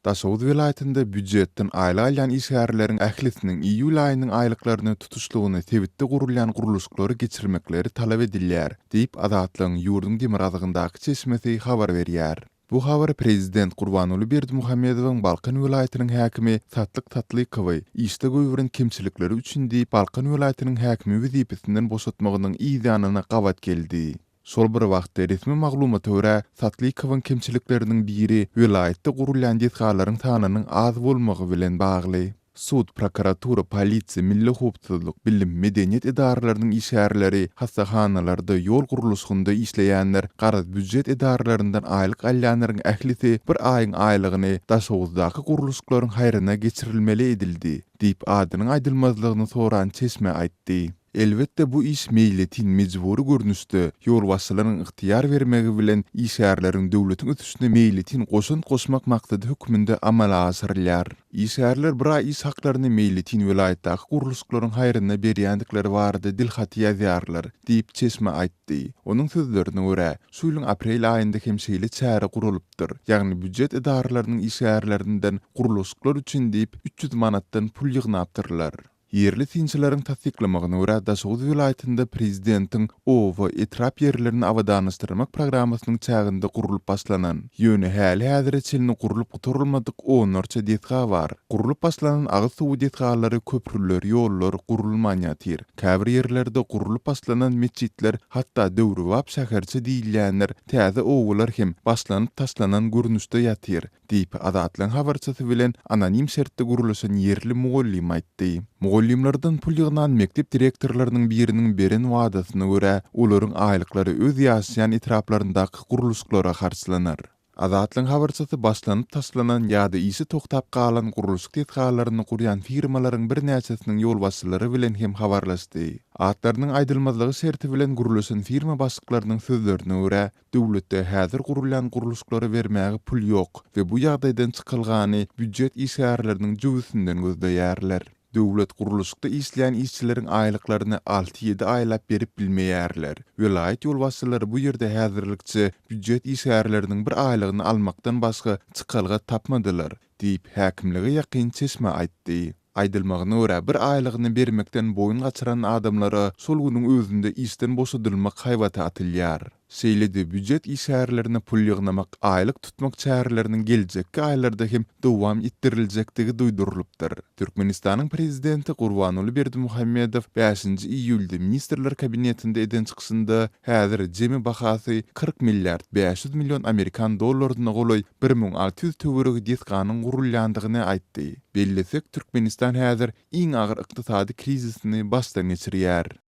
Daşoguz welaýatynda býujetden aýlyk alýan işgärleriň ählisiniň iýul aýynyň aýlyklaryny tutuşlygyna sebitde gurulýan gurluşyklara geçirmekleri talap edilýär diýip, Azatlygyň ýurduň demirgazygyndaky çeşmesi habar berýär. Bu habar prezident Gurbanguly Berdimuhamedowyň Balkan welaýatynyň häkimi Satlyk Satlykowy işde goýberen kemçilikleri üçin diýip, Balkan welaýatynyň häkimi wezipesinden boşatmagynyň yzýanyna gabat geldi. Şol bir wagtda, resmi maglumata görä, Satlykowyň kemçilikleriniň biri welaýatda gurulýan desgalaryň sanynyň az bolmagy bilen bagly. Sud, prokuratura, polisiýa, milli howpsuzlyk, bilim, medeniýet edaralarynyň işgärleri, hassahanalarda, ýol gurluşygynda işleýänler, garaz, býujet edaralaryndan aýlyk alýanlaryň ählisi bir aýyň aýlygyny Daşoguzdaky gurluşyklaryň haýryna geçirilmeli edildi, diýip, adynyň aýdylmazlygyny soran çeşme aýtdy. Elbetde, bu iş meýletin, mejbury görnüşde, ýolbaşçylaryň ygtyýar bermegi bilen işgärleriň döwletiň ösüşine meýletin goşant goşmak maksady hökmünde amala aşyrylýar. Işgärler bir aý iş haklaryny meýletin welaýatdaky gurluşyklaryň haýryna berýändikleri barada dilhaty ýazýarlar, diýip, çeşme aýtdy. Onuň sözlerine görä, şu ýylyň aprel aýynda hem şeýle çäre guralypdyr, ýagny býujet edaralarynyň işgärlerinden gurluşyklar üçin diýip, 300 manatdan pul ýygnapdyrlar. Ýerli synçylaryň tassyklamagyna görä, Daşoguz welaýatynda prezidentiň oba, etrap ýerlerini abadanlaşdyrmak programmasynyň çäginde gurlup başlanan, ýöne häli-häzire çenli gurlup gutarylmadyk onlarça desga bar. Gurlup başlanan agyz suwy desgalary, köprüler, ýollar gurulman ýatyr. Käbir ýerlerde gurlup başlanan metjitler, hatda döwrebap şäherçe diýilýänler, täze obalar hem başlanyp taşlanan görnüşde ýatyr. Diýip, Azatlygyň habarçysy bilen anonim şertde gürleşen ýerli mugallym aýtdy. Mugallymlardan pul ýygnan mekdep direktorlarynyň biriniň beren wadasyna görä, olaryň aýlyklary öz ýaşaýan etraplaryndaky gurluşyklara harçlanar. Azatlygyň habarçysy başlanyp taşlanan ýa-da işi togtap galan gurluşyk desgalaryny gurýan firmalaryň birnäçesiniň ýolbaşçylary bilen hem habarlaşdy. Atlarynyň aýdylmazlygy şerti bilen gürleşen firma başlyklarynyň sözlerine görä, Döwletde häzir gurulýan gurluşyklara bermäge pul ýok we bu ýagdaýdan çykalgany býujet işgärleriniň jübüsinden gözleýärler. Döwlet gurluşykda işleýän işçileriň aýlyklaryny alty-ýedi aýlap berip bilmeýärler. Welaýat ýolbaşçylary bu ýerde häzirlikçe býujet işgärleriniň bir aýlygyny almakdan başga çykalga tapmadylar, diýip, häkimlige ýakyn çeşme aýtdy. Aýdylmagyna görä, bir aýlygyny bermekden boýun gaçyran adamlara şol günüň özünde işden boşadylmak haýbaty atylýar. Şeýle-de, býujet işgärlerine pul ýygnamak, aýlyk tutmak çäreleriniň geljekki aýlarda hem dowam etdiriljekdigi duýdurylypdyr. Türkmenistanyň Prezidenti Gurbanguly Berdimuhamedow bäşinji iýulda Ministrler Kabinetinde eden çykyşynda häzir jemi bahasy 40 milliard 500 million amerikan dollaryna golaý 1600 töweregi desganyň gurulýandygyny aýtdy. Bellesek, Türkmenistan häzir iň agyr ykdysady krizisini başdan geçirýär.